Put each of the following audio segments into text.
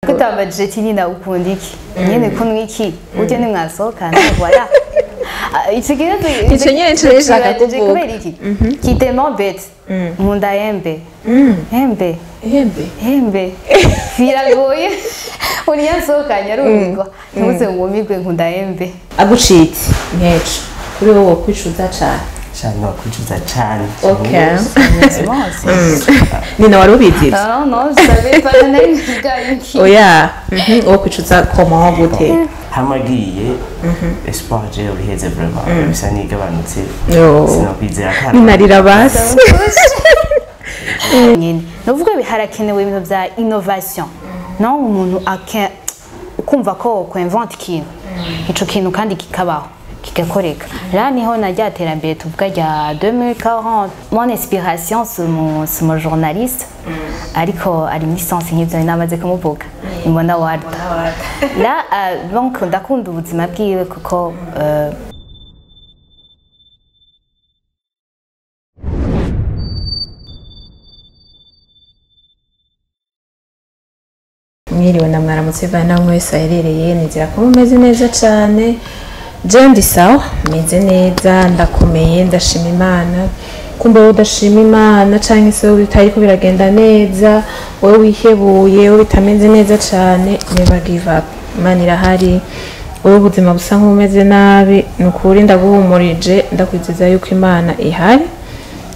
Kutambajije kinina ukunda iki nyene kunywa iki urya nimwasohokana, voilà. Ah, ico kibazo. Ico nyene nico nashaka kuvuga. Kubera iki qui t'embête nkunda embe embe. Ihembe. Embe biragoye, uriya nsohokanye arumirwa, ntimuze mwumirwe, nkunda embe. Agucitse nkeco kuri wowe kwicuza cane? Cyane, wakwicuza cyane. Okay. Nina, wari ubizi ivyo? Non, non, je savais pas, nari nzi. Oya, wo kwicuza comment, gute? Hamwe agiye espoir je ubiheze, vraiment bisa n'igabanutse. Yo. Sinokwizera ko Ninarira basi. Nyine nuvuga harakenewe ibintu bya innovation, no umuntu kumva ko kwinventa ikintu, ico kintu kandi kikabaho, kigakoreka. Là niho na rya terambere tuvuga rya 2040. Mon inspiration, c'est mon journaliste, ariko ari muri science nk'ivyo namaze kumuvuga, ni Mona Warda. Là donc ndakunda ubuzima bwiwe kuko Mwiriwe na mwaramutse bana mwese aherereye, nizera ko mumeze neza cane. Je ndi sawa, meze neza, ndakomeye, ndashima Imana. Kumva wowe udashima Imana canke se wowe bitariko biragenda neza, wowe wihebuye, wowe bitameze neza cane, never give up, Imana irahari. Wowe ubuzima busa nk'ubumeze nabi, ni ukuri ndaguhumurije, ndakwizeza yuko Imana ihari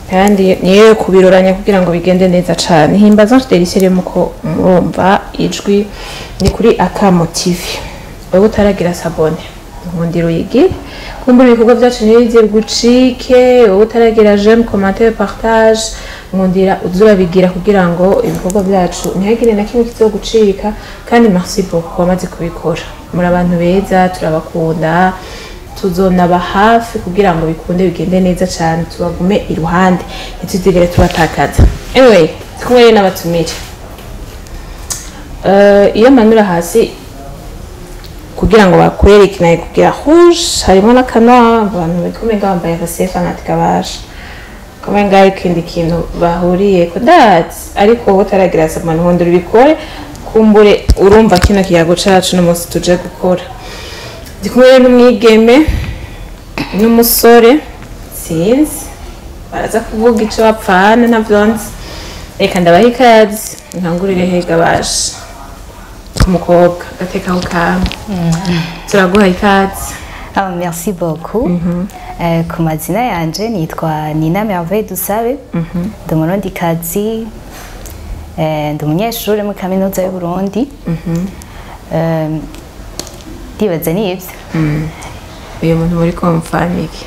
kandi niyo yo kubiroranya kugira ngo bigende neza cane. Himbaza Fidelice muko murumva ijwi, ni kuri Akamo TV. Wewe utaragira s'abonner, nkundira uyigire, kumbura ibikorwa byacu ntibize gucike. Wowe utaragira j'aime, commentaire, partage, nkundira uze urabigira kugira ngo ibikorwa byacu ntihagire na kimwe kizogucika. Kandi merci beaucoup wamaze kubikora, muri abantu beza, turabakunda, tuzonaba hafi kugira ngo bikunde bigende neza cyane, tubagume iruhande, ntituzigere tubatakaza. Anyway, kumwe rero n'abatumire. Iyo manura hasi kugira ngo bakwereke naye kugira rouge harimo n'akanwa, abantu bari bambaye agasefa nka kabasha kumenga hari ikindi kintu bahuriyeko, ndazi. Ariko wowe utaragira s'abonner, nkundira ubikore, kumbure urumva kino kiyago cacu n'umunsi tuje gukora. Ndi kumwe n'umwigeme n'umusore, sinzi baraza kuvuga ico bapfana, ntavyo nzi. Reka ndabaha ikaze. Nkangurire hega basha ku mukobwa gatekaho kamwe, turaguha ikaze. Ah, merci beaucoup. Ku mazina yanje nitwa Nina Merveille Dusabe. Ndi umurundikazi, ndi umunyeshuri muri kaminuza y'u Burundi. Ndibaza ni ivyo. Uyu muntu muri komfanike?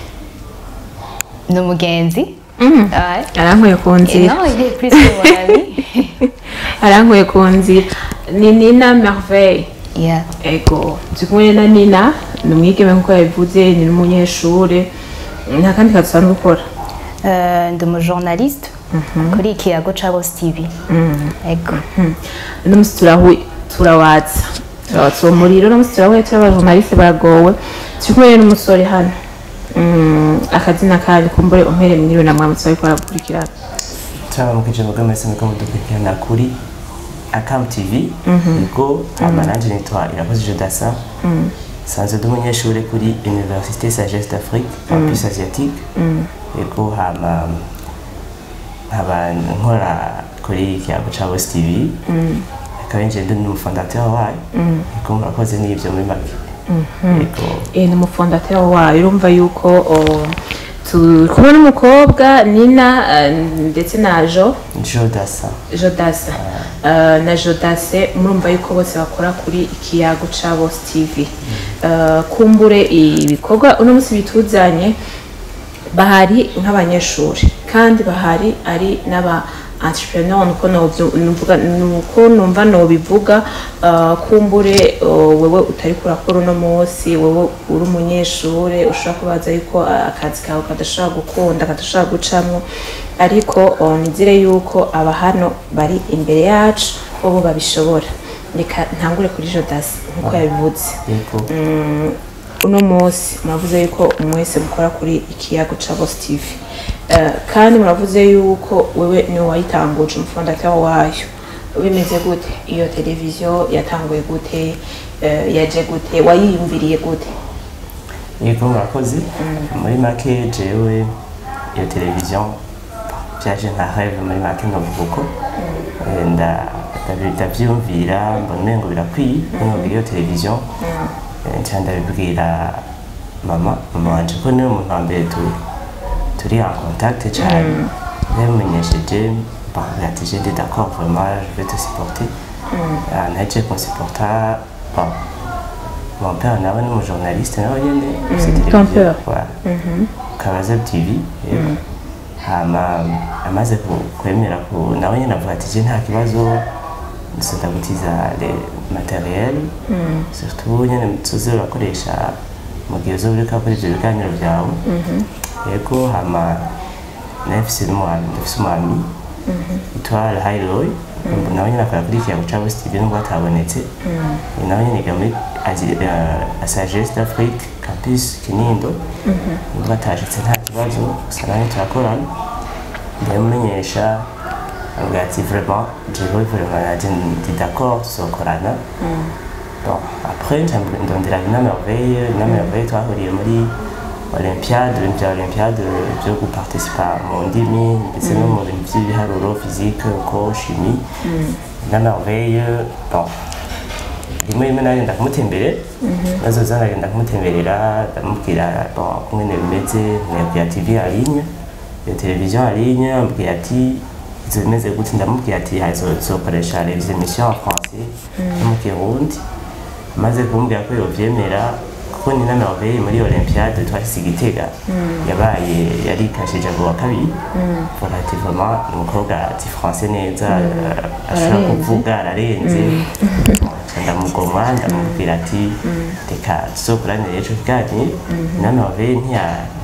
Ni umugenzi. Ouais. Arankuye ku nzira. Non, il est plus que mon ami. Arankuye ku nzira, ni Nina Merveille. Yeah. Ego, turi kumwe na Nina, ni umwigeme nk'uko yabivuze, ni n'umunyeshuri. Nta kandi kazi usanzwe ukora? Ndi umujournaliste kuri Ikiyago ca Boss TV. Ego. Uno musi turahuye, turawatsa uwo muriro. Uno musi turahuye, turi abajournaliste baragowe. Turi kumwe n'umusore hano. Akazina kanyu, kumbure umpere mwiriwe na mwamutse bariko baragukurikirana. Turabamukije muga mwese muko mudukurikirana kuri Akam TV. Ubwo hama nanje nitwa Irakoze Jodasa, sanzwe ndi umunyeshure kuri Université Sagesse d'Afrique, campus asiatique. Ego, hama nkaba nkora kuri Ikiyago ca Boss TV, akaba nje ndi n'umufondateur wayo. Ego, murakoze, n'ivyo muri make. Ego. Ni umufondateur wayo. Urumva yuko turi kumwe n'umukobwa Nina, ndetse na Jo. Jodasa. Jodasa na Jodase, murumva yuko bose bakora kuri Ikiyago ca Boss TV. Kumbure ibikorwa uno munsi bituzanye, bahari nk'abanyeshuri kandi bahari ari n'aba entrepreneur, nuko nuvuga, nuko numva nobivuga. Kumbure wewe utari kurakora uno munsi, wewe uri umunyeshure, ushobora kubaza yuko akazi kawe kadashobora gukunda, kadashobora gucamwo, ariko nizere yuko aba hano bari imbere yacu bobo babishobora. Reka ntangure kuri Jodasi nkuko yabivuze. Yego. Uno munsi muravuze yuko mwese mukora kuri Ikiyago ca Boss TV. Kandi muravuze yuko wewe niwe wayitanguje, umufondateur wayo. Bimeze gute? Iyo televiziyo yatanguye gute? Yaje gute? Wayiyumviriye gute? Yego, murakoze. Muri make, jewe iyo televiziyo byaje nka rêve, muri make novuga uko. Ndavyiyumvira, mbona umengo birakwiye ko nogira iyo televiziyo. Nca ndabibwira mama wanje, ko niwe muntu wa mbere turi en contact cyane. Ndabimenyesheje, bon, ati: "J'étais d'accord, vraiment, je vais te supporter." Naje kunsupporta. Bon, mon père nawe ni umujournaliste, nawe nyene ufise Ton televiziyo. père? Ouais. Kabaza TV, yego. Hama amaze kwemera ku nawe nyene avuga ati: "Je nta kibazo, ndagutiza les matériel, surtout nyene tuze urakoresha mu gihe uzoba uriko urakora ivyo biganiro vyawe." Yego, hama nafise n'umwami, ndafise umwami yitwa Hairoy, nawe nyene akora kuri Ikiyago ca Bose TV, nubwo atabonetse. Nawe nyene yiga muri Sagesse d'Afrique, campus Kinindo. Nubwo atashitse, nta kibazo, gusa nawe turakorana. Ndamumenyesha, avuga ati: "Vraiment, jewe vraiment naje ndi d'accord, tuzokorana." Bon, après nca ndondera Ina Merveille. Ina Merveille twahuriye muri olympiade, ibintu bya olympiade byo guparticipa mu ndimi ndetse no mu bintu by'ibiharuro, physique uko chimie. Ina Merveille, bon, rimwe rimwe nagenda kumutemberera, nazoza nagenda kumutemberera, ndamubwira bon kumwe bimeze, nabwira TV en ligne, iyo televiziyo en ligne. Ambwira ati: "Zimeze gute?" Ndamubwira ati: "Zokoresha les émissions en français no mu Kirundi." Amaze kumbwira ko yovyemera, kuko ni na Merveille muri olympiade twashyize i Gitega yabaye yarikashije ngo wa kabiri. Vuga ati: "Vraiment, ni umukobwa azi français neza, ashobora Ararenze. kuvuga, ararenze." Ndamugomwa, ndamubwira ati: "Reka tuzokoranire ico kiganiro." Na Merveille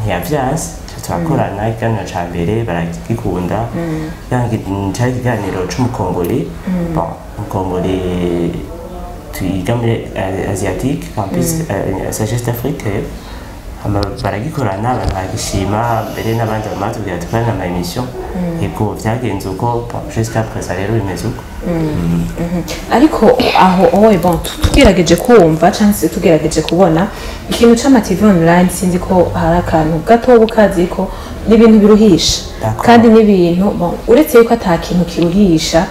ntiyavyanse, turakorana. Ikiganiro ca mbere baragikunda. Cari ikiganiro c'umukongole, bon, umukongole twiga muri asiatique, campus Sagesse d'Afrique. Hama baragikorana, abantu baragishima, mbere n'abandi bamatubwira dukorane ama émission. Yego, vyagenze uko. Bon, jusqu'à présent rero bimeze uko. Ariko aho oye, bon, tugerageje kumva cyangwa se tugerageje kubona ikintu c'ama TV online, sinzi ko hari akantu gato ukazi ko n'ibintu biruhisha. D'accord. Kandi n'ibintu, bon, uretse yuko ata kintu kiruhisha,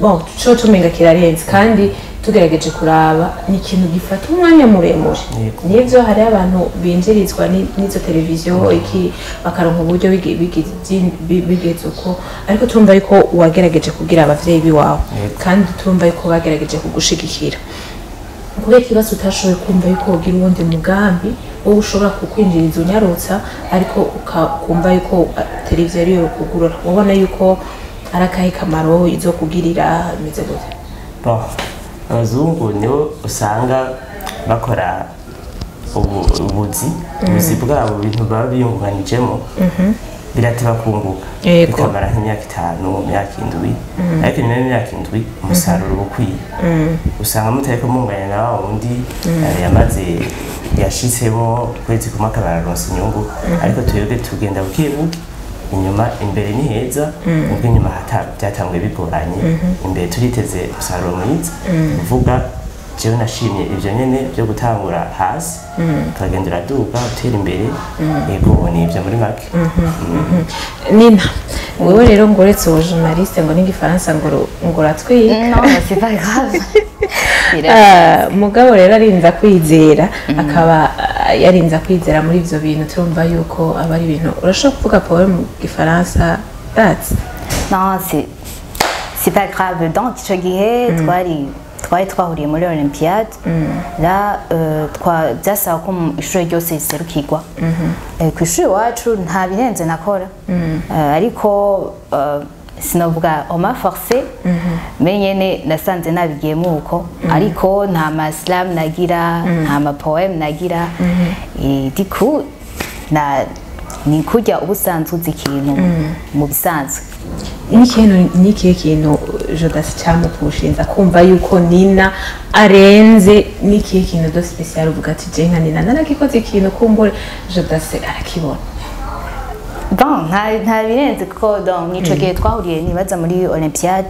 bon, co tumenga kirarenze, kandi tugerageje kuraba ni ikintu gifata umwanya muremure. Nivyo, hariho abantu binjirizwa n'izo televiziyo iki, bakaronka uburyo bigeze uko, ariko turumva yuko wagerageje kubwira abavyeyi biwawe, kandi turumva yuko bagerageje kugushigikira. Kubera ikibazo utashoboye kumva yuko wogira uwundi mugambi wowe ushobora kukwinjiriza unyarutsa, ariko ukumva yuko televiziyo ariyo kugurura, wabona yuko ari akahe kamaro izokugirira? Bimeze gute? Bon, abazungu nibo usanga bakora ubuzi bwabo, ibintu baba biyungunganijemo birateba kunguka, bikamara nk'imyaka 5, imyaka 7, ariko nyuma y'imyaka 7 umusaruro uba ukwiye. Usanga mutariko munganya na wa wundi yamaze yashitsemo ukwezi kumwe akaba araronsa inyungu. Ariko twebwe tugenda buke buke. Inyuma, imbere ni heza, nubwo inyuma byatanguye bigoranye, imbere turiteze umusaruro mwiza. Uvuga jewe nashimye ivyo nyene byo gutangura hasi, ukagenda uraduga, utera imbere. Yego, ni ivyo muri make. Nina, wewe rero ngo uretse ubu journaliste, ngo n'igifaransa ngo uratwika. Non, c'est pas grave. Mugabo rero arinza kwizera, akaba yarinza kwizera muri ivyo bintu, turumva yuko aba ari ibintu urashobora kuvuga poème mu gifaransa, that's Non, c'est pas grave. Donc ico gihe twari twahuriye muri olympiade. Là byasaba ko mu ishuri ryose riserukirwa. Ku ishuri iwacu nta birenze nakora. Ariko sinovuga on m'a forcé, mais nyene nasanze nabigiyemo uko, ariko nta ma slam nagira, nta ma poème nagira. Et du coup na ni kurya uba usanzwe uzi ikintu mu bisanzwe. N'ikihe kintu Jodasi cyamupushinza kumva yuko Nina arenze? N'ikihe kintu de spécial uvuga ati: "Je nka Nina naragikoze ikintu, kumbure Jodasi arakibona"? Bon, nta birenze kuko donc nico gihe twahuriye nibaza muri Olympiade.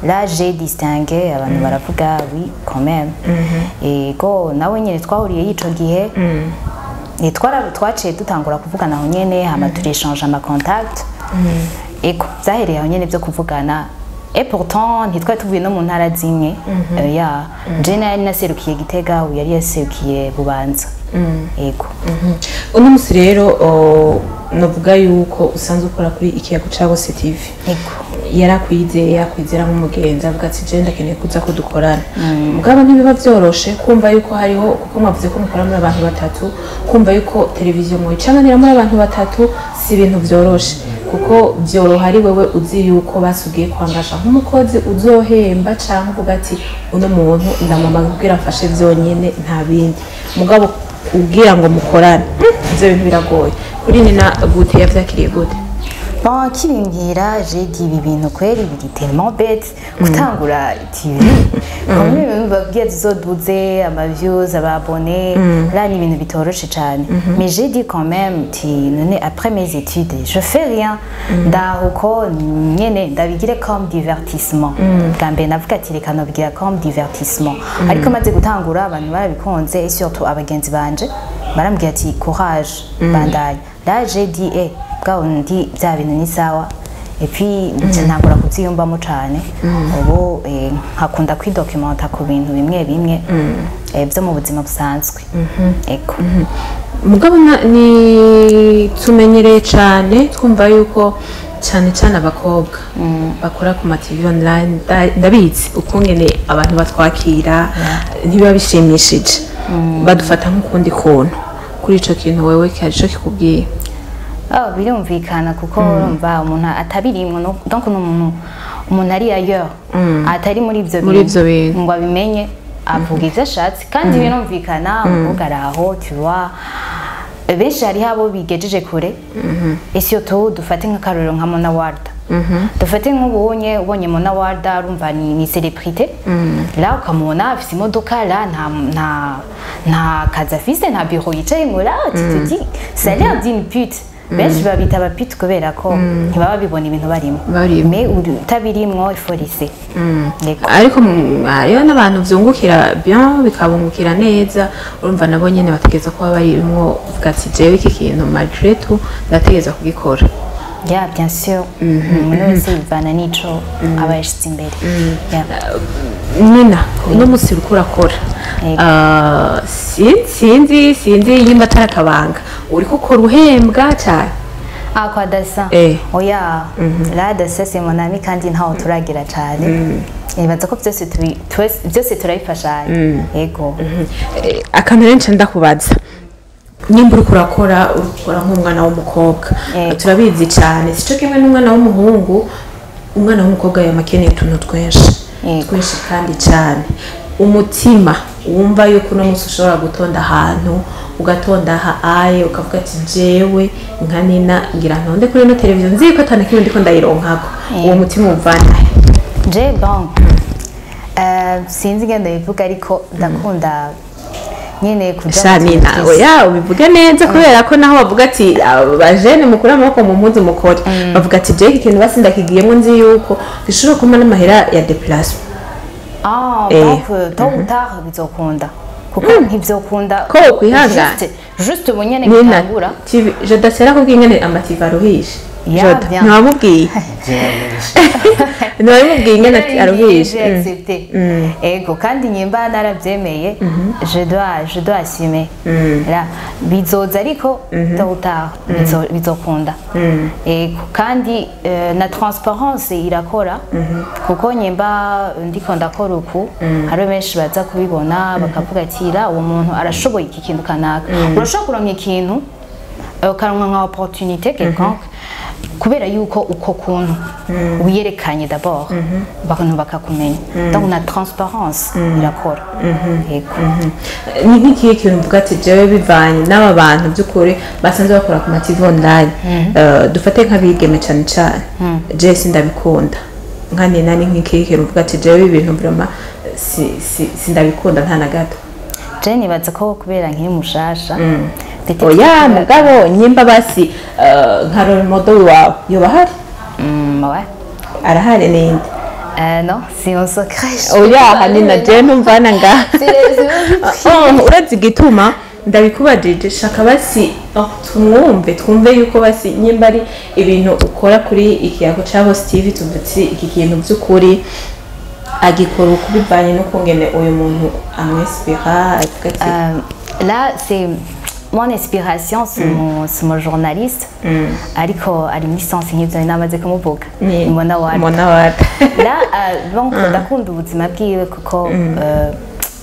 Là j'ai distingué, abantu baravuga oui quand même. Ego, nawe nyene twahuriye ico gihe. Et twaciye dutangura kuvugana aho nyene, hama turéchange ama contact. Ego, vyahereye aho nyene byo kuvugana. Et pourtant ntitwari tuvuye no mu ntara zimwe. Ya, je nari naserukiye Gitega, uyu yari yaserukiye Bubanza. Ego. Uno musi rero novuga yuko usanzwe ukora kuri Ikiyago ca Bose TV. Ego. Yarakwizeye, yakwizera nk'umugenzi, avuga ati je ndakeneye kuza ko dukorana. Mugabo ntibiba vyoroshe kumva yuko hariho, kuko mwavuze ko mukora muri abantu batatu, kumva yuko televiziyo mwicanganira muri abantu batatu si ibintu vyoroshe, kuko vyoroha ari wewe uzi yuko basugiye kwangasha nk'umukozi uzohemba, canke uvuga ati uno muntu ndamamaga kugira mfashe vyonyene nta bindi. Mugabo kugira ngo mukorane, ivyo bintu biragoye. Kuri Nina gute yavyakiriye gute? Bon, kibimbwira, j'ai dit ibi bintu kweri biri tellement bête gutangura TV. Comme ibintu babwiye tuzoduze ama views, aba abonnés, là ni ibintu bitoroshe cyane. Mais j'ai dit quand même ti none après mes études, je fais rien. Ndahuko nyene ndabigire comme divertissement. Bwa mbere navuga ati reka nobigira comme divertissement. Ariko maze gutangura abantu barabikunze, et surtout abagenzi banje barambwira ati courage, bandanya. Là j'ai dit eh bwa undi bya bintu ni sawa, et puis ntangura kubyiyumvamo cyane. Ubu nkakunda kwidocumenta ku bintu bimwe bimwe byo mu buzima busanzwe. Ego. Mugabo ni tumenyereye cyane twumva yuko cyane cyane abakobwa bakora ku ma TV online, ndabizi ukungene abantu batwakira ntibiba bishimishije, badufata nk'ukundi kuntu. Kuri ico kintu wewe hari ico kikubwiye? Oh, birumvikana kuko urumva umuntu atabirimwo donc ni umuntu ari ailleurs, atari muri ivyo Muri ivyo bintu. ngo abimenye, avuga ivyo ashatse. Kandi birumvikana, umukobwa ari aho, tu vois, benshi hariho abo bigejeje kure, et surtout dufate nk'akarorero nka Mona Warda. Dufate nk'ubonye ubonye Mona Warda, urumva ni célébrité, là ukamubona afise imodoka, là nta kazi afise, nta bureau yicayemwo, là tu te dis ça a l'air d'une pute. Benshi babita aba pute kubera ko ntibaba bibona ibintu barimo. Barimo. Mais utabirimwo, il faut laisser. Yego. Ariko hariho n'abantu vyungukira bien, bikabungukira neza. Urumva nabo nyene bategereza kuba barimwo, uvuga ati jewe iki kintu malgré tout ndategereza kugikora. Yeah, bien sûr. Umuntu wese bivana n'ico aba yashize imbere. Yeah. Nina, uno musi uriko urakora. Yego. Ah, sinzi nimba atari akabanga, uriko ukora uhembwa cyane? Ah, kwa Dasa? Eh. Oya, là Dasa c'est mon ami, kandi ntaho turagira cyane. Nibaza ko byose byose turabifashanya. Yego. Akantu rero nca ndakubaza, nimba uriko urakora, urikora nk'umwana w'umukobwa. Yego. Turabizi cyane sico kimwe n'umwana w'umuhungu. Umwana w'umukobwa yama akeneye utuntu twinshi. Yego. Twinshi kandi cyane. Umutima wumva yuko uno munsi ushobora gutonda ahantu, ugatonda aha aye, ukavuga ati jewe nka Nina ngira ntonde kuri ino televiziyo, nzi yuko atana kimwe ndiko ndayironkako, uwo mutima uvana he? Je bon. Sinzi ingene ndabivuga, ariko ndakunda nyene kuja Sha mu Nina, tuntu. Oya, ubivuge neza, kubera ko naho bavuga ati abajene mukure amaboko mu mpuzu mukore, bavuga ati jewe iki kintu basi ndakigiyemo nzi yuko gishobora kumpa n'amahera ya déplacement. Ah, Eh. donc tôt ou tard bizokunda. Kuko ntivyokunda. Ko wokwihangana. Juste ubu nyene Nina ngitangura. TV Joda yarakubwiye ingene amative aruhishe? Ya, Joda, bien. ntiwamubwiye? Ntiwamubwiye ingene ati aruhishe? J'ai accepté. Ego, kandi nyimba narabyemeye, je dois assumer. Là, bizoza, ariko tôt ou tard bizokunda. Ego, kandi na transparence irakora, kuko nyimba ndiko ndakora uku, hari benshi baza kubibona bakavuga ati ra uwo muntu arashoboye iki kintu kanaka. Urashobora kuronka ikintu, ukaronka nka opportunité quelconque, kubera yuko uko kuntu wiyerekanye d'abord, abantu bakakumenya. Donc na transparence irakora. Yego. Ni nk'ikihe kintu mvuga ati jewe bivanye n'aba bantu by'ukuri basanzwe bakora ku ma TV online, dufate nk'abigeme cyane cyane, jewe sindabikunda, nka Nina, ni nk'ikihe kintu mvuga ati jewe ibintu vraiment sindabikunda nta na gato? Je nibaza ko kubera nkiri mushasha Peut-être Oya, que- mugabo nyimba basi nka role model wawe yoba ahari? Ouais. Arahari ninde? Non, c'est un secret. Je Oya, peux pas hanina parler. je ntumvana ngaha. C'est Oh, urazi igituma ndabikubajije, shaka basi, oh, tumwumve, twumve yuko basi nyimba ari ibintu ukora kuri Ikiyago ca Bose TV, tuvuze ati iki kintu by'ukuri agikora uko bivanye n'ukungene uyu muntu amwinspira, avuga ati Là, c'est mon inspiration, c'est mon journaliste. Ariko ari muri sens nk'ibyo namaze kumuvuga. Ni Mona Ward. Mona Ward. Là, donc ndakunda ubuzima bwiwe kuko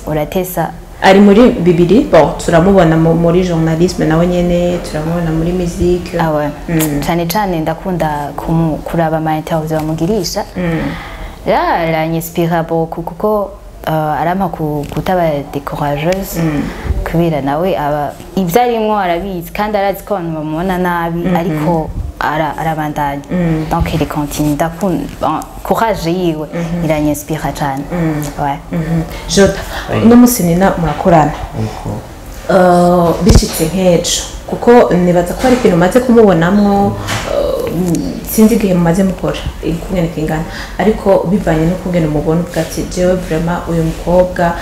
uratesa. Ari muri bibiri, bon, turamubona muri journalisme, nawe nyene turamubona muri musique. Ah ouais. Cyane cyane ndakunda kuraba ama interview bamugirisha. Là, aranyinspira beaucoup kuko arampa kutaba décourageuse, kubera nawe aba ibyo arimwo arabizi kandi arazi ko abantu bamubona nabi, ariko arabandanya, donc il continue. Ndakunda, bon, courage yiwe iranyinspira cyane, ouais. Jota, Oui. uno munsi Nina murakorana. Yego. Bishitse nk'ejo, kuko nibaza ko hari ikintu umaze kumubonamwo, sinzi igihe mumaze mukora ukungene kingana, ariko bivanye n'ukungene umubona uvuga ati jewe vraiment uyu mukobwa,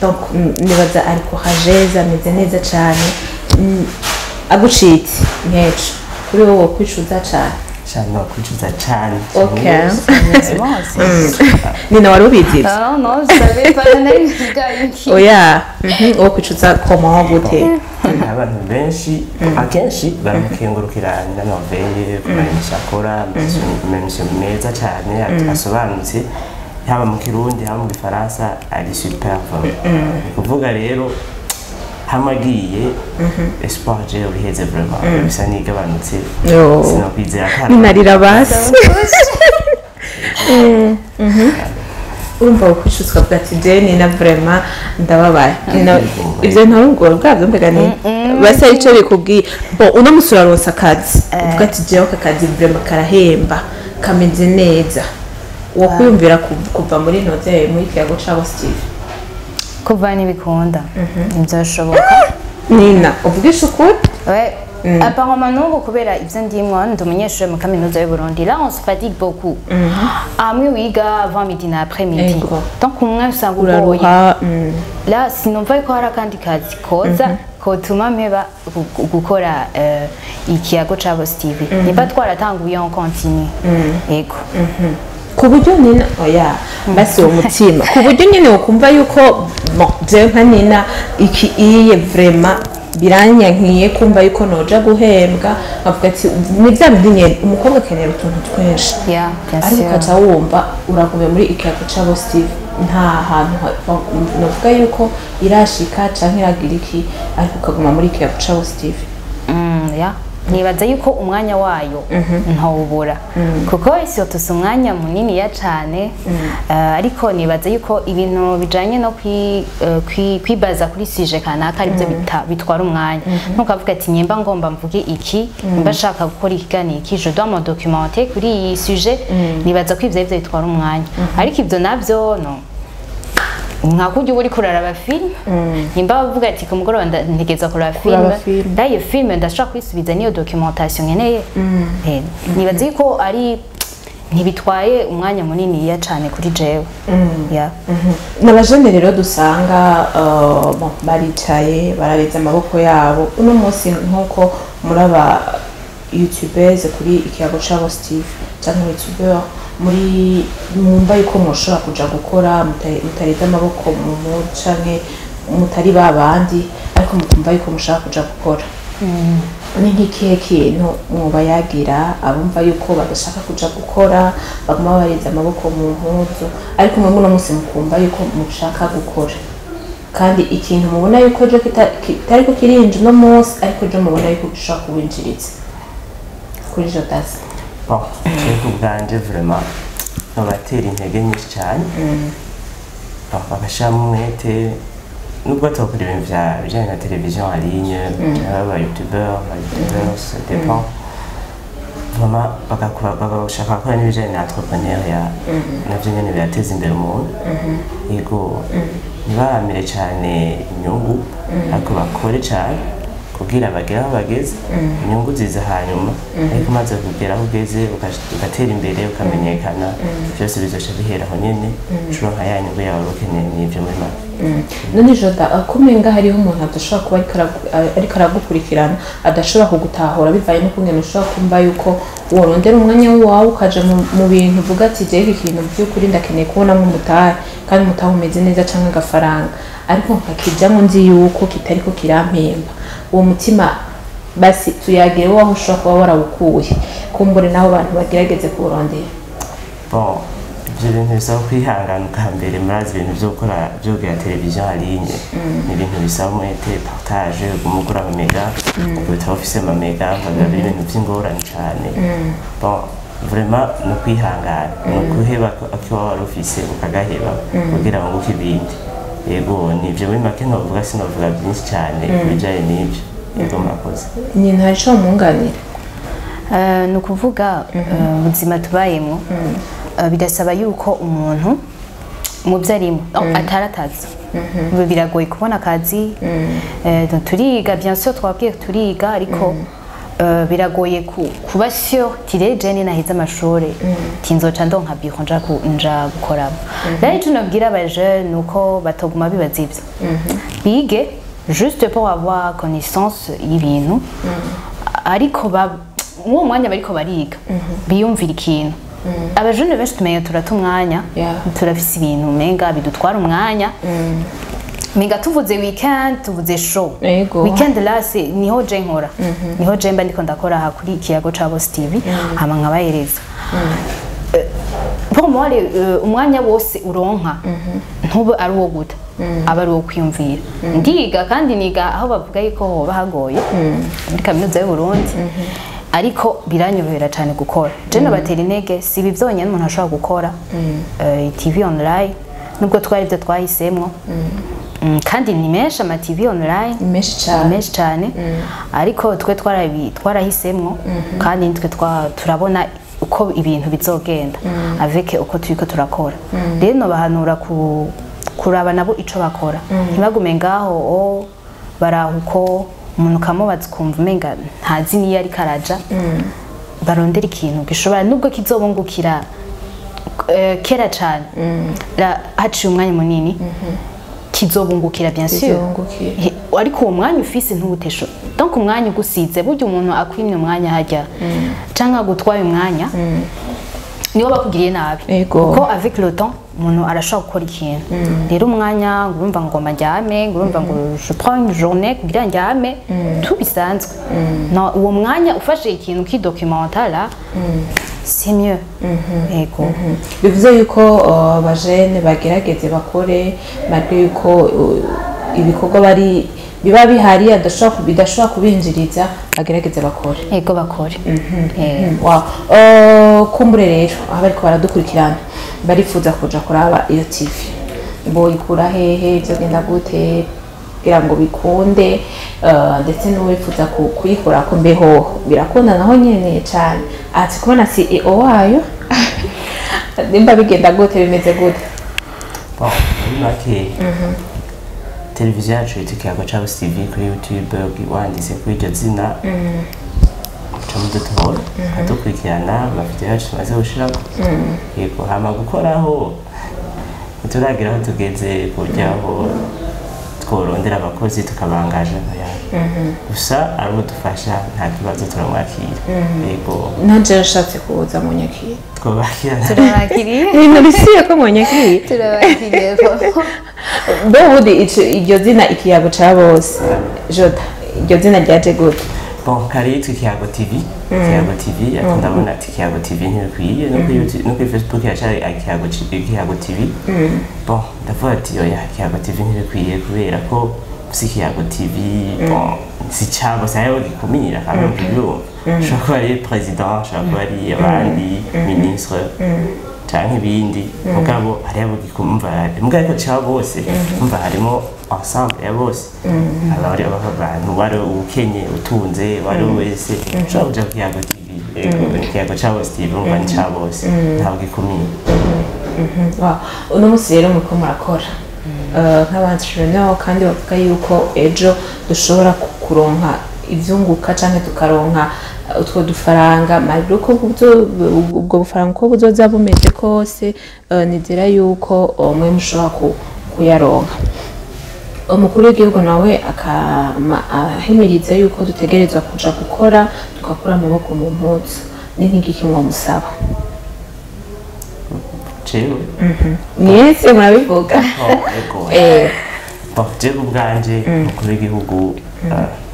donc nibaza ari courageuse, ameze neza cane. Agucitse nk'ejo, kuri wowe wokwicuza cane? Cyane, wakwicuza cyane. Okay. Heureusement, Nina, wari ubizi ivyo? Ah, non, je savais pas, nari bivuga. Oya, wo kwicuza comment, gute? Abantu benshi akenshi baramukengurukira n'amaveye kumanisha akora ama meza cyane asobanutse, haba mu Kirundi, haba mu Gifaransa, ari super vraiment. Ni kuvuga rero hamwe agiye, espoir je ubiheze vraiment bisa n'igabanutse. Yo. Sinokwizera ko Ninarira basi. Urumva ukwicuza ukavuga ati je Nina vraiment ndababaye. Nina, ivyo ntarubwo bwabyo mbega ni basa ico bikubwiye? Bon, uno musi uraronsa akazi, uvuga ati jewe aka kazi vraiment karahemba, kameze neza, wo kwiyumvira kuva muri noze muri Kiyago ca Bose TV? Kuva ntibikunda, ntibyashoboka. Nina, uvugisha ukuri. Ouais. Apparemment n'ubu kubera ibyo ndimwo, ndi umunyeshuri mu kaminuza y'u Burundi. Là, on se fatigue beaucoup. Amwe wiga avant midi na après midi. Ego. Donc umwe usanga ugoye. Uraruha. Là, sinumva ko hari akandi kazi koza kotuma mpeba gukora Ikiyago ca Bose TV. Niba twaratanguye, on continue. Ego. Ku buryo Nina, oya basi uwo mutima, ku buryo nyine ukumva yuko bon, jewe nka Nina iki iye vraiment biranyankiye kumva yuko noja guhembwa, nkavuga ati ni bya bindi nyene umukobwa akenera utuntu twinshi, Yeah, bien ariko sûr. ukaca wumva uragume muri Ikiyago ca Bose TV, nta hantu novuga yuko irashika canke iragira iki, ariko ukaguma muri Ikiyago ca Bose TV. Yeah. Nibaza yuko umwanya wayo ntawubura, kuko surtout si umwanya muniniya cane, ariko nibaza yuko ibintu bijanye no kwibaza kuri sujet kanaka aribyo bitwara umwanya. Ntukavuga ati nyemba ngomba mvuge iki, nimba nshaka gukora ikiganiro iki, je dois me documenter kuri iyi sujet. Nibaza ko ivyo arivyo bitwara umwanya, ariko ivyo navyo no nka kurya uba uriko uraraba film, nimba bavuga ati ku mugoroba ntegerezwa kuraba Kuraba film, film. ndayo film ndashobora kuyisubiza niyo documentation nkeneye. Nibaza yuko ari ntibitwaye umwanya munini cane kuri jewe, yeah. N'abajene rero dusanga bon, baricaye barabeza amaboko yabo uno munsi, nk'uko muri aba youtubers kuri Ikiyago ca Bose TV canke youtuber muri mwumva yuko mushobora kuja gukora mutareze amaboko mu canke mutari ba bandi, ariko mukumva yuko mushaka kuja gukora, ni nk'ikihe kintu mwoba yagira abumva yuko badashaka kuja gukora, baguma bareze amaboko mu mpuzu, ariko mwe muno munsi mukumva yuko mushaka gukora, kandi ikintu mubona yuko ejo kitariko kirinja uno munsi, ariko ejo mubona yuko gishobora kubinjiriza? Kuri Jodasi. Bon, jewe ku bwanje vraiment nobatera intege nyinshi cyane. Bon, bagashiramo umwete, nubwo batokora ibintu vya bijanye na television en ligne, aba youtubeur, aba youtubeurs, ça dépend vraiment, bagashaka gukora n'ibijanye na entrepreneuriat, navyo nyene birateza imbere umuntu. Yego, ntibaramire cyane inyungu, ariko bakore cyane ku Kugira bagere aho bageze, inyungu ziza hanyuma, ariko umaze kugera aho ugeze, ugatera imbere, ukamenyekana, byose bizoca bihera aho nyene, ucuronka ya nyungu yawe wari ukeneye. N'ivyo muri make. None Joda, kumenga hariho umuntu adashobora kuba ariko aragukurikirana, adashobora kugutahura bivaye n'ukungene ushobora kumva yuko worondera umwanya wawe ukaja mu bintu uvuga ati: "Jewe iki kintu by'ukuri ndakeneye kubonamo umutahe, kandi umutahe umeze neza canke agafaranga, ariko nkakijamwo nzi yuko kitariko kirampemba." Uwo mutima basi tuyagire wowe aho ushobora kuba warawukuye, kumbure naho abantu bagerageze kuwurondera. Bon, ibyo bintu bisaba kwihangana ubwa mbere. Murazi ibintu byo gukora, byo kugira televiziyo en ligne, ni ibintu bisaba umwete, partage, uguma ugura amamega, ukaba ufise amamega, biba biri ibintu by'ingorane cyane. Bon, vraiment ni ukwihangana, ni ukuheba akiba wari ufise ukagaheba kugira ngo wunguke ibindi. Yego, ni ibyo muri make novuga, sinovuga byinshi cyane ku bijyanye n'ibyo. Yego, murakoze. Nyina, hari ico wamwunganira? Ni ukuvuga ubuzima tubayemo, birasaba yuko umuntu mu byo arimo atarataza. Ubu biragoye kubona akazi. Donc turiga, bien sûr, twabwiye turiga, ariko biragoye kuba sûr tire je naheze amashuri tinzoca ndonka biro nja gukoramo. Rero ico nabwira abajeune ni uko batoguma bibaza ivyo, bige juste pour avoir connaissance y'ibintu, ariko uwo mwanya bariko bariga biyumvira ikintu. Abajene benshi tumenya turata umwanya. Turafise ibintu umenga bidutwara umwanya, menga tuvuze weekend, tuvuze show. Weekend là c'est niho je nkora, niho je mba ndiko ndakora aha kuri Ikiyago ca Bose TV, hama nkabahereza. Pour moi, umwanya wose uronka ntube ari uwo guta, aba ari uwo kwiyumvira. Ndiga kandi niga aho bavuga yuko hoba hagoye, muri Kaminuza y'u Burundi, ariko biranyorohera cyane gukora. Je nabatera intege, si ibi byonyine umuntu ashobora gukora, TV online, nubwo twari ibyo twahisemwo. Kandi ni menshi ama TV online. Ni menshi cyane. Ni menshi cyane, ariko twe twarahisemwo kandi nitwe turabona uko ibintu bizogenda avec uko turiko turakora. Rero nobahanura kuraba nabo ico bakora, ntibagume ngaho o baraho uko umuntu ukamubaza ukumva umenga ntazi niyo ariko araja. Barondera ikintu gishobora, nubwo kizobungukira kera cane, haciye umwanya munini, kizobungukira, bien sûr. Kizobungukira. Ariko uwo mwanya ufise ntuwuteshe. Donc umwanya ugusize, burya umuntu akwimye umwanya hajya canke agutwaye umwanya, niwo bakugiriye nabi. Kuko avec le temps umuntu arashobora gukora ikintu. Rero umwanya, ngo urumva ngo ndyame, ngo urumva ngo je prends une journée kugira ndyame, tout bisanzwe. No, uwo mwanya ufashe ikintu ukidocumenta là, c'est mieux. Ego. Bivuze yuko abajene bagerageze bakore, malgré yuko ibikorwa bari biba bihari bidashobora kubinjiriza, bagerageze bakore. Ego, bakore. Wow. Kumbure rero aho bariko baradukurikirana barifuza kuja kuraba iyo TV, boyikura hehe? Vyogenda gute kugira ngo bikunde? Ndetse n'uwifuza kuyikorako mbeho birakunda naho nyene cane, ati kubona CEO wayo, nimba bigenda gute, bimeze gute? Bon, muri make, televiziyo yacu yitwa Ikiyago ca Bose TV kuri YouTube. Wanditse kuri iryo zina uca mudutora, ukadukurikirana amavideo yacu tumaze gushirako. Yego, hama gukoraho ntituragira aho tugeze ku buryo aho tworondera abakozi tukabangaje ntoya. Gusa ari udufasha, nta kibazo, turamwakira. Yego. Nanje nashatse kuza mu nyakira. Twobakira. Turabakiriye. Ibintu bisiye ko mu nyakira. Turabakiriye. Mbe ubundi iryo zina Ikiyago ca Bose, Joda, iryo zina ryaje gute? Bon, kare yitwa Ikiyago TV, Ikiyago TV, ariko ndabona ati Ikiyago TV ntibikwiye, no kuri YouTube, no kuri Facebook iracari Ikiyago TV. Bon, ndavuga ati oya, Ikiyago TV ntibikwiye kubera ko si Ikiyago TV. Bon, si cyabo sayo gikumira kandi kubyumva, ushobora kuba ari président, ushobora kuba ari abandi ministre canke ibindi, mugabo hariho abo gikumva, mugabo ariko ca bose umva harimo ensemble ya bose, abari abantu wari ukenye, utunze, wari wese ushobora kuja ku Kiyago TV. Yego, Ikiyago ca Bose TV, umva ni ca bose, ntabwo gikumira. Wow. Uno munsi rero muriko murakora nk'aba entrepreneur, kandi bavuga yuko ejo dushobora kuronka ivyunguka canke tukaronka utwo dufaranga, malgré ko ubwo bufaranga uko buzoza bumeze kose, nizera yuko mwe mushobora kuyaronka. Umukuru w'igihugu nawe akama ahimiriza yuko dutegerezwa kuja gukora, tugakura amaboko mu mpuzu. Ni nk'igiki mwomusaba? Jewe? Mwese murabivuga. Oh, ego. Bon, jewe ubwanje, umukuru w'igihugu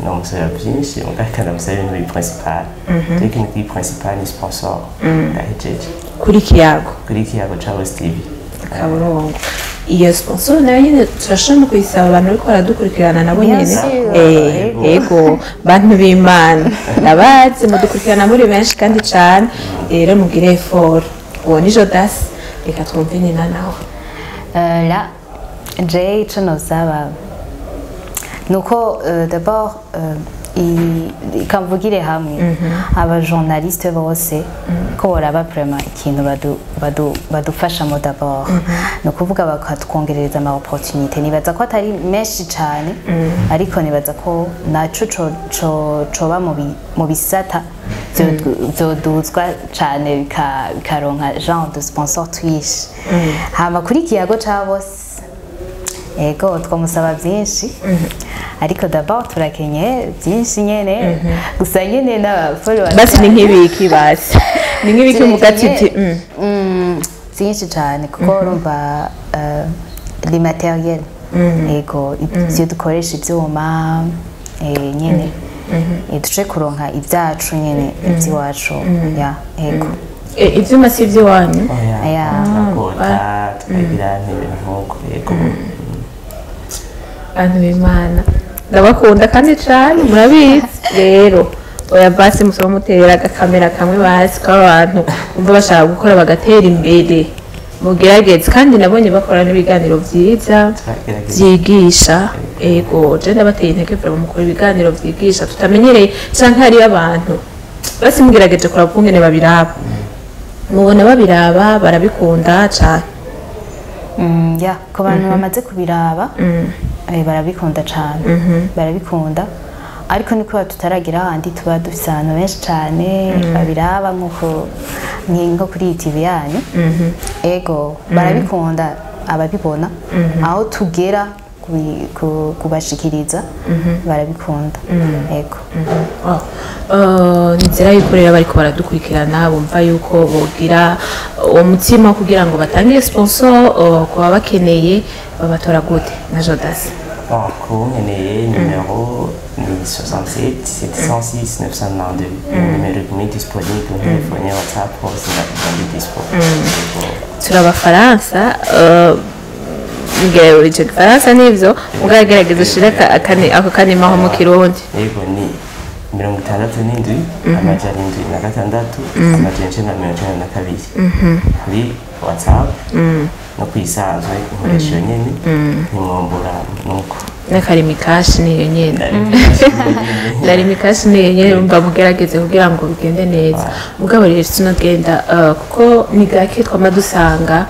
namusaba byinshi, mugabo ndamusaba ibintu biri principal. Jewe ikintu kiri principal ni sponsor, ndahejeje. Kuri Kiyago? Kuri Kiyago ca Bose TV. Kaburungu. Iyo sponsor nayo nyine turashobora no kuyisaba abantu bariko baradukurikirana nabo Bien nyene. sûr. Ego, bantu b'Imana, ndabazi mudukurikirana muri benshi kandi cane. Rero mugire effort. Uwo ni Jodas, reka twumve Nina nawe. Là, je ico nosaba nuko d'abord kamvugire hamwe aba journaliste bose ko boraba vraiment ikintu badufashamo. D'abord ni ukuvuga bakatwongerereza ama opportunité. Nibaza ko atari menshi cane, ariko nibaza ko naco coba mu bisata vyoduzwa cane, bikaronka genre de sponsor twinshi. Hama kuri Kiyago ca Bose, ego, twamusaba byinshi, ariko d'abord turakenye byinshi nyene gusa nyene n'aba followers. Basi ni nk'ibiki? Basi ni nk'ibiki muga titi? Byinshi cyane, kuko urumva les matériels, ego, ibyo dukoresha, ibyuma, nyene duce kuronka ibyacu nyene, iby'iwacu, ya, ego. Ivyuma si ivy'iwanyu? Oya. Ya. Turakota, tukagira n'ibintu nk'uko, yego. Bantu b'Imana, ndabakunda kandi cane, murabizi. Rero oya, basi musaba muterera agakamera kamwe basi k'abantu bumva bashaka gukora bagatera imbere, mugerageze. Kandi nabonye bakora n'ibiganiro vyiza Turagerageza. vyigisha. Ego, je ndabateye intege vraiment, mukora ibiganiro vyigisha tutamenyereye, canke hariyo abantu basi mugerageje kuraba ukungene babiraba, mubona babiraba barabikunda cane. Ya, ku bantu bamaze kubiraba, barabikunda cane, barabikunda, ariko ni kubera tutaragira ahandi tuba dufise abantu benshi cane babiraba, nkuko nko kuri iyi TV yanyu. Ego, barabikunda ababibona, aho tugera kubashikiriza barabikunda, ego. Oh. Nizera yuko rero bariko baradukurikirana bumva yuko bogira uwo mutima kugira ngo batange sponsor ku baba bakeneye. Babatora gute na Jodas? Bon, kunkeneye, numéro ni 67 706 992. Nimero imwe disponible, telefone, WhatsApp, hose ndi dispo. Yego. Turi abafaransa, ngira ico gifaransa nivyo, mugagerageza ushire ako kanimaho mu Kirundi. Yego, ni 67 706 992 kuri WhatsApp, no kwisanzwe nkoresha iyo nyene, ntimwombura nuko. N'akarimi kashi niyo nyene, narimi kashi niyo nyene. Umva, mugerageze kugira ngo bigende neza. Mugabo rero tunagenda, kuko ni gake twama dusanga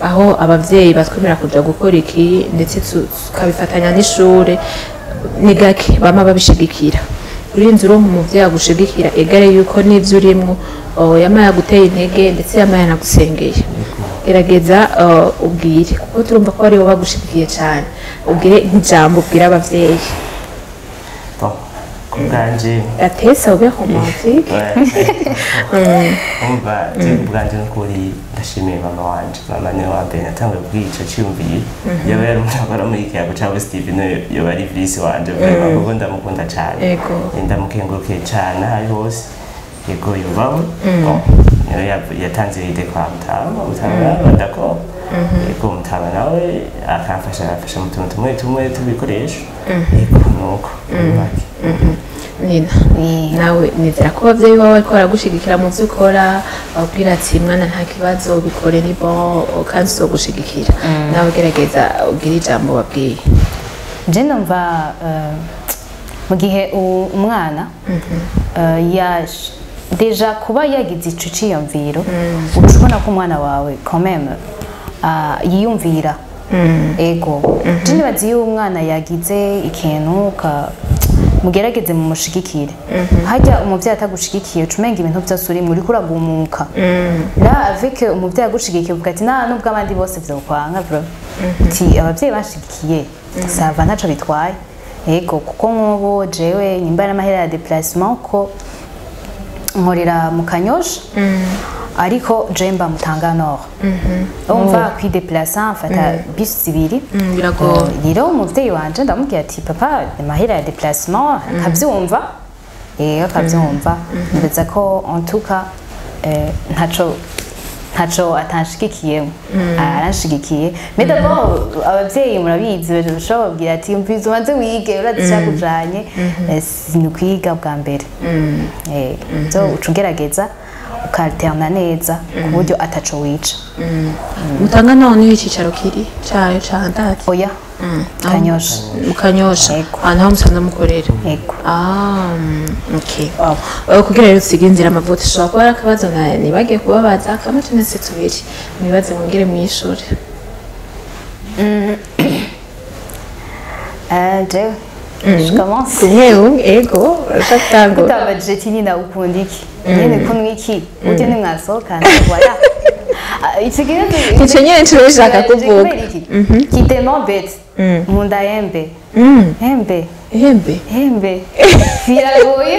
aho abavyeyi batwemera kuja gukora iki, ndetse tukabifatanya n'ishure. Ni gake bama babishigikira. Urinze uronka umuvyeyi agushigikira, egare yuko n'ivyo urimwo, yama yaguteye intege, ndetse yama yanagusengeye. Gerageza ubwire, kuko turumva ko aribo bagushigikiye cane, ubwire nk'ijambo ubwira abavyeyi. Bon, ku bwanje, Atesa ube romantique. Umva, je ku bwanje n'ukuri ndashimiye mama wanje. Mama niwe wa mbere natanguye kubwira ico ciyumviye. Yoba yari umuntu akora muri Kiyago ca Steve, niwe yoba ari visi wanje vraiment, kuko ndamukunda cane. Ndamukengurukiye cane aho ari hose, yego, yubawe. Bon, niwe yatanze idée kwa mutama. Mutama d'accord, yego, mutama nawe akamfasha, agafasha mu tuntu tumwe tumwe tubikoresho, yego, nuko muri make. Nina, Oui. nawe nizera ko abavyeyi bawe bariko baragushigikira mu vyo ukora, bakubwira ati: "Mwana, nta kibazo, bikore, ni bon, kandi tuzogushigikira." Nawe gerageza ubwire ijambo babwiye. Je numva mu gihe umwana déjà kuba yagize ico ciyumviro, uca ubona ko umwana wawe quand même yiyumvira. Ego, je nibaza iyo umwana yagize ikintu Mugerageze mumushigikire. Hajya umuvyeyi atagushigikiye, uca umenga ibintu byose uri muri kuragumuka. Là, avec umuvyeyi agushigikiye, uvuga ati nta nubwo abandi bose vyokwanga, bro, ati abavyeyi banshigikiye, ça va, ntaco bitwaye. Yego, kuko nk'ubu jewe nyimba n'amahera ya déplacement, ko nkorera mu Kanyosha, ariko je mba Mutanga Nord, umva kwideplaça mfata bisi zibiri. Biragoye. Rero umuvyeyi wanje ndamubwira ati: "Papa, amahera ya déplacement", akavyumva. Akavyumva. Nibaza ko en tout cas ntaco atanshigikiyemo, aranshigikiye. Mais d'abord abavyeyi murabizi, bashobora babwira ati: "Umviza, ubanze wige, urazi icakujanye." Ni ukwiga bwa mbere. So uca ugerageza ukalterna neza ku buryo ataco wica. Mutanga none icicaro kiri cayo ca ndati? Oya, Kanyosha. Mu Kanyosha? Yego. Ahantu aho musanzwe mukorera? Yego. Ah, okay. Wow. Kugira rero usige inzira amavuta, ushobora kuba ari akabazo nibagiye kubabaza kamwe canke se tubiri, mwibaze mwongere mwishure. Jewe je commence. Kumwe umwe, ego, urashaka gutangura. Utabajije ati: "Nina, ukunda iki nyene, kunywa iki buryo nimwasohokana?" Voilà. Ah, ico kibazo. Ico nyene nico nshaka kuvuga. Kubera iki qui tellement bête, nkunda embe. Embe. Ihembe? Embe biragoye,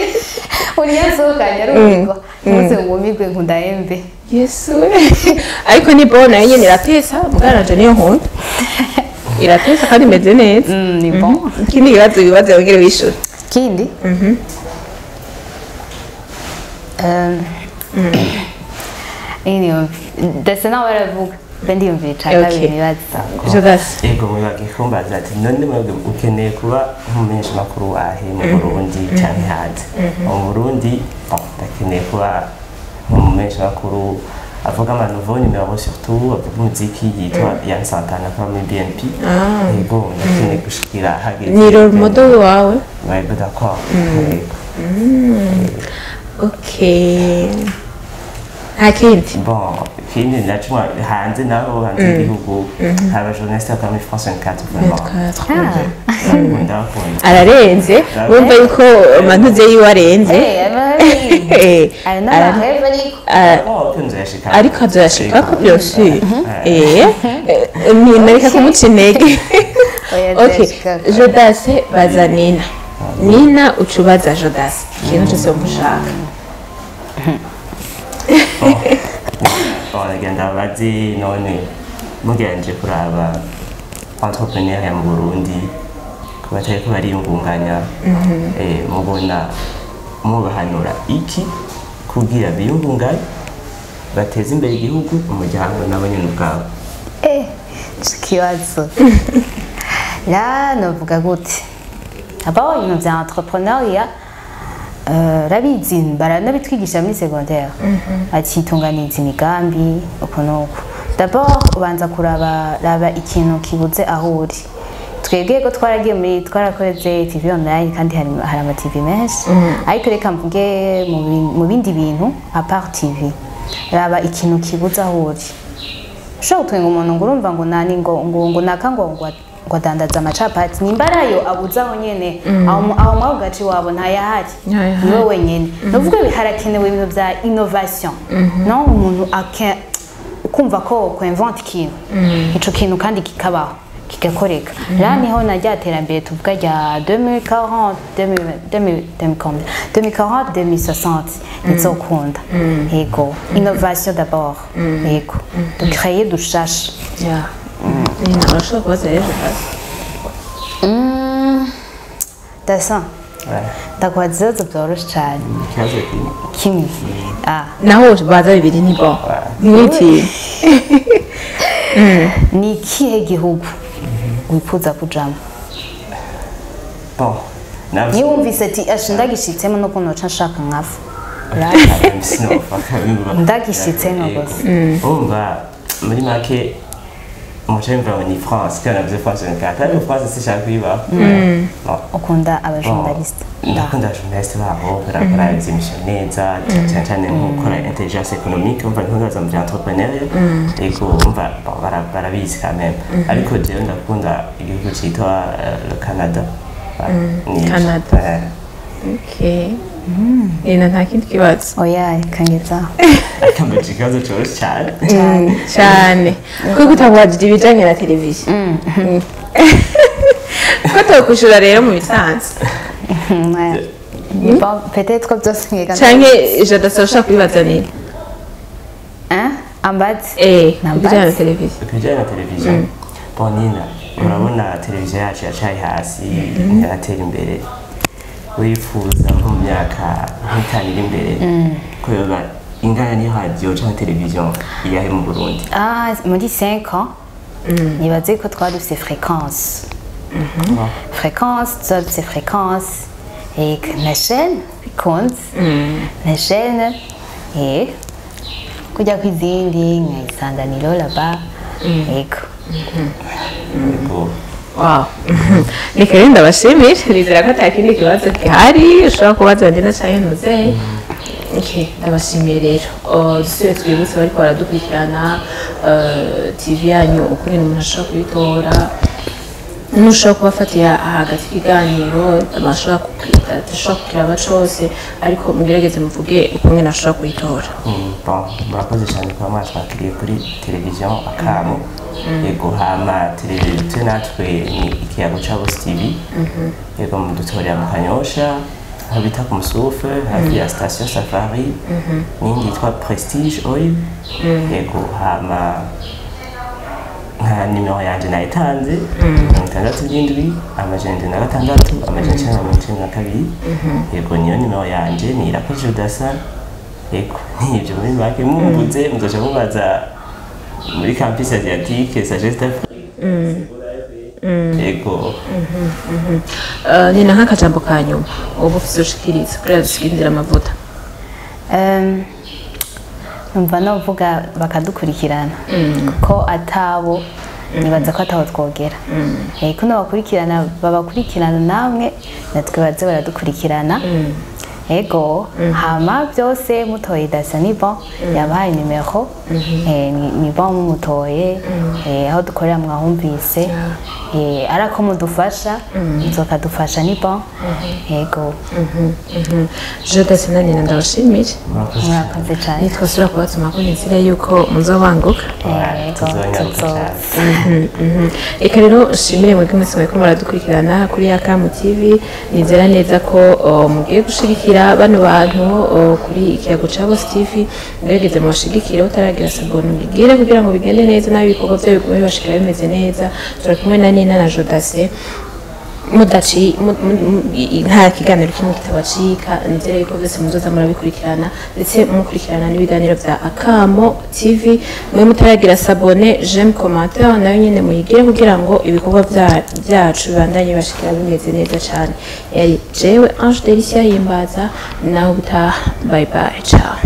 uriya nsohokanye arumirwa, ntuze wumirwe, nkunda embe. Yesu we, ariko ni bon, nayo nyene iratesa, mugaranje niyo nkunda, iratesa kandi imeze neza. Ni bon. Ikindi kibazo wibaze wongere wishure. Kindi. Anyway, ndetse nawe aravuga mbe ndiyumvira ica kabiri nibaza. Jodas. Yego, mwibagiye kumbaza ati: "None mwebwe ukeneye kuba nk'umumenyeshamakuru wahe mu Burundi canke hanze?" Mu Burundi, bon, ndakeneye kuba nk'umumenyeshamakuru avuga ama nouveau numéro, surtout avuga umuziki, yitwa Yann Santana, akora muri BNP. Yego, ndakeneye gushikira hageze. Ni role model wawe? Yego, d'accord, yego. Okay, nta kindi? Bon, ikindi naco hanze naho, hanze y'igihugu, hari abajournaliste bakora muri France 24, vraiment. 24. Ndabakunda. Ararenze, wumva yuko amantuze yiwe arenze. Ayo n'amaheve ariko. Oh, nzoyashika. Ariko azoyashikako, bien sûr. Nareka kumuca intege. Oya, Okay. nzoyashikako. Jodase, baza Nina. Nina, uca ubaza Jodase ikintu cyose wumva ushaka. Bon, bagenda bazi none mugenje kuraba entrepreneur ya mu Burundi ko batariko bariyungunganya, mubona mubahanura iki kugira biyungunganye, bateze imbere igihugu, umuryango nabo nyene ubwabo? Ico kibazo là, novuga gute? Abo ibintu vya entrepreneuriat, rabizi, baranabitwigisha muri secondaire, ati tunganiza imigambi uko nuko. D'abord ubanza kuraba, raba ikintu kibuze aho uri. Twebwe ko twaragiye muri, twarakoze TV online, kandi hari ama TV menshi, ariko reka mvuge mu bindi bintu à part TV. Raba ikintu kibuze aho uri. Ushobora gutwenga umuntu ngo urumva ngo nani, ngo naka, ngo adandaza amacapati, nimba arayo abuze aho nyene, aho mwako gace iwabo ntayahari. Ntayahari. Niwe wenyene. Nuvuga harakenewe ibintu vya innovation, no umuntu ukumva ko kwinventa ikintu, ico kintu kandi kikabaho, kigakoreka. Là niho na rya terambere tuvuga rya 2040, 2040, 2060 rizokunda. Yego, innovation d'abord, yego, de créer dushasha. Yeah. Nina, urashobora kubaza rero Jodase. Dasa, ndakubaza ibibazo byoroshe cyane. Ikibazo kimwe. Kimwe, ah. Naho baza bibiri ni bon, ntiwitinye. Ni ikihe gihugu wifuza kujamo? Bon, navyo Niba wumvise ati asha ndagishitsemo n'ukuntu noca nshaka nkafa. Ndagishitsemo gusa. Urumva muri make umuco w'imva ngo ni France, kandi navuze France 24, ariko France sinshaka kuyibaho. Bon. Ukunda abajournaliste? Ndakunda abajournaliste babo, barakora izi mission neza cyane cyane nko gukora intelligence économique. Umva, ntuzaza mu bya entrepreneuriat. Yego, umva, bon, barabizi quand même, ariko jewe ndakunda igihugu cyitwa le Canada. Canada. Okay. Nina nta kindi kibazo. Oya, reka ngezaho. Akambaje ikibazo coroshe cyane. Cyane kuko utabwajije ibijanye na televiziyo ko tokushura rero mu bisanzwe. Ouais. Bon, peut-être ko byose ngiga. Canke jadasa ushaka kubibaza nini? Hein? Ambazi. Ku bijanye na televiziyo. Ku bijyanye na televiziyo, bon, Nina, urabona televiziyo yacu yacaye hasi, ntiratera imbere. Wifuza nko mu myaka nk'itanu iri imbere ko yoba ingana n'iyo radiyo cyangwa televiziyo iyahe mu Burundi? Ah, muri 5 ans, nibaze ko twaba dufise fréquence. Fréquence, tuba dufise fréquence. Et na chaîne, bikunze. Na chaîne, et kujya kw'izindi nka Isanganiro là-bas. Ego. Yego. Wow. Reka rero ndabashimire, nizera ko ata kindi kibazo gihari ushobora kubaza Nina canke Ntuzeye. Okay, ndabashimiye rero. Dusubire twibutse bariko baradukurikirana, TV yanyu ukungene umuntu ashobora kuyitora, nushobora kubafatira hagati ikiganiro adashobora kukiraba cose, ariko mugerageze muvuge ukungene ashobora kuyitora. Bon, murakoze cyane kuba mwatwakiriye kuri televiziyo Akamo. Yego, hama televiziyo natwe ni Ikiyago ca Bose TV. Yego, mudutorera mu Kanyosha, aho bita ku Musufe, hafi ya station Safari n'indi yitwa Prestige Oil. Yego, hama nka nimero yanje nayitanze, 67 706 992. Yego, niyo nimero yanje, ni Irakoze Jodasa. Yego, nibyo muri make. Mumbuze muzoca mubaza muri Campus Asiatique Sagesse d'Afrique. Yego. Nina, nk'akajambo ka nyuma uba ufise ushikiriza kugira dusigindire amavuta? Numva novuga bakadukurikirana, kuko atabo nibaza ko atabo twogera. Kuno bakurikirana, babakurikirana namwe, natwe baze baradukurikirana. Ego, hama byose mutoye Dasa ni bon, yabahaye nimero, ni bon mumutoye, aho dukorera mwahumvise, arako mudufasha, muzokadufasha, ni bon. Ego. Jodasi na Nina, ndabashimire. Murakoze. Murakoze cyane. Nitwasubira kubatuma ko nizera yuko muzobanguka. Ego. Tuzonyaruka tuzoza. cyane. Reka rero nshimire mwebwe mwese mwariko muradukurikirana kuri Akamu TV. Nizera neza ko mugiye gushigikira bano bantu kuri Ikiyago ca Bose TV. Mugerageze mubashigikire, utaragira s'abonner mubigire kugira ngo bigende neza nabi, ibikorwa vyayo bigume bibashikira bimeze neza. Turi kumwe na Nina na Jodase, mudaci nta kiganiro kimwe kitabacika. Nizere yuko byose muzoza murabikurikirana, ndetse mukurikirana n'ibiganiro bya Akamo TV. Mwe mutaragira s'abonner, j'aime, commentaire nayo nyene muyigire kugira ngo ibikorwa byacu bibandanye bibashikira bimeze neza cyane. Yari jewe Ange Delicia Yimbaza, naho ubutaha. Bye bye, ciao.